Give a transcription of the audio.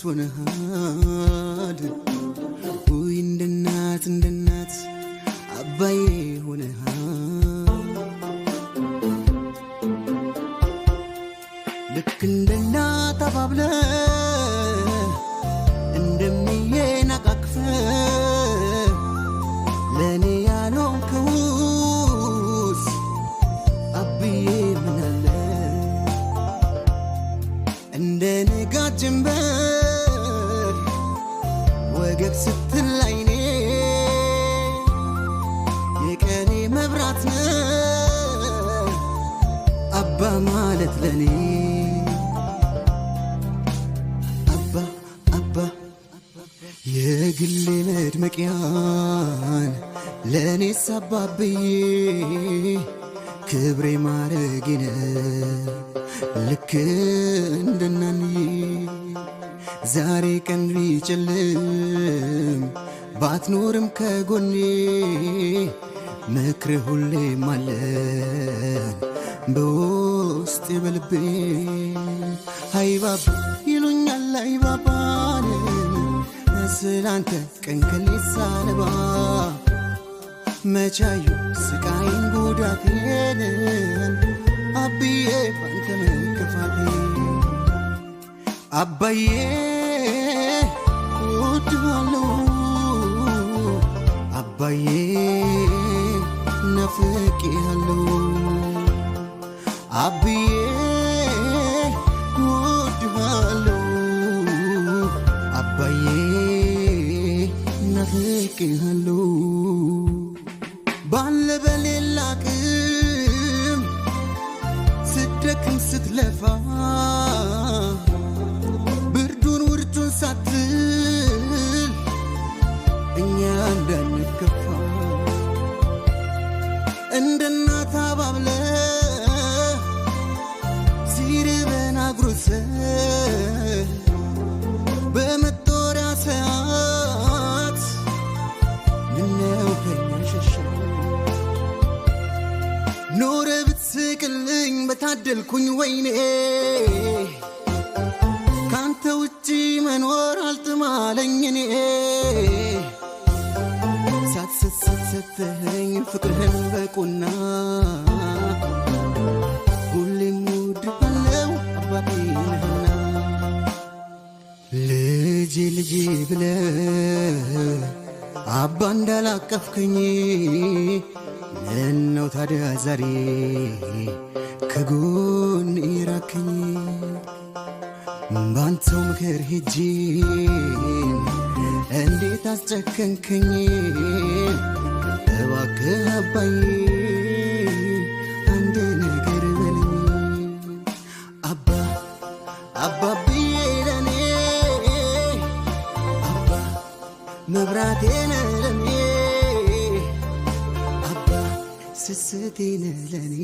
ሆነሃል። ውይ እንደ እናት እንደ እናት አባዬ ሆነሃል። ልክ እንደ እናት አባብለህ እንደምዬ ነቃቅፈህ ለእኔ ያልሆንከውስ አብዬ ምናለ እንደ ንጋት ጀንበር ወገግ ስትል አይኔ የቀኔ መብራት ነህ አባ ማለት ለኔ አባ አባ የግሌ መድመቂያን ለእኔስ አባብዬ ክብሬ ማረጌነ ልክ እንደናንዬ ዛሬ ቀን ቢጨልም ባትኖርም ከጎኔ ምክር ሁሌም አለን በውስጤ በልቤ። አይባባ ይሉኛል አይባባን ስላንተ ቀን ከሌት ሳነባ መቻዩ ስቃይን ጉዳቴን አብዬ ባንተ መከፋቴ። አባዬ እወድሃለሁ፣ አባዬ ናፍቄሃለሁ፣ አብዬ እወድሃለሁ፣ አባዬ ናፍቄሃለሁ። ባለ በሌላ አቅም ስትደክም ስትለፋ ብርዱን ውርጩን ሳትል እኛ እንዳንከፋ እንደ እናት አባብለህ ሲርበን አጉርሰህ በመጦሪያ ሰዓት ምነው ከኛ ሸሸ ኖረ ብትስቅልኝ በታደልኩኝ ወይኔ ካንተ ውጪ መኖር አልጥማለኝ እኔ ሳትሰስት ሰተኸኝ ፍቅርህን በቁና ሁሌም እወድሃለሁ አባቴ ነህና። ልጄ ልጄ ብለህ አባ እንዳላቀፍከኝ ምነው ታዲያ ዛሬ ከጎን ራከኝ? ባንተው ምክር ሄጄ እንዴት አስጨከንከኝ? እባክህ አባዬ አንድ ነገር በለኝ። አባ አባብዬ ለኔ አባ መብራቴ ነህ ለኔ አባ ስስቴ ነህ ለኔ።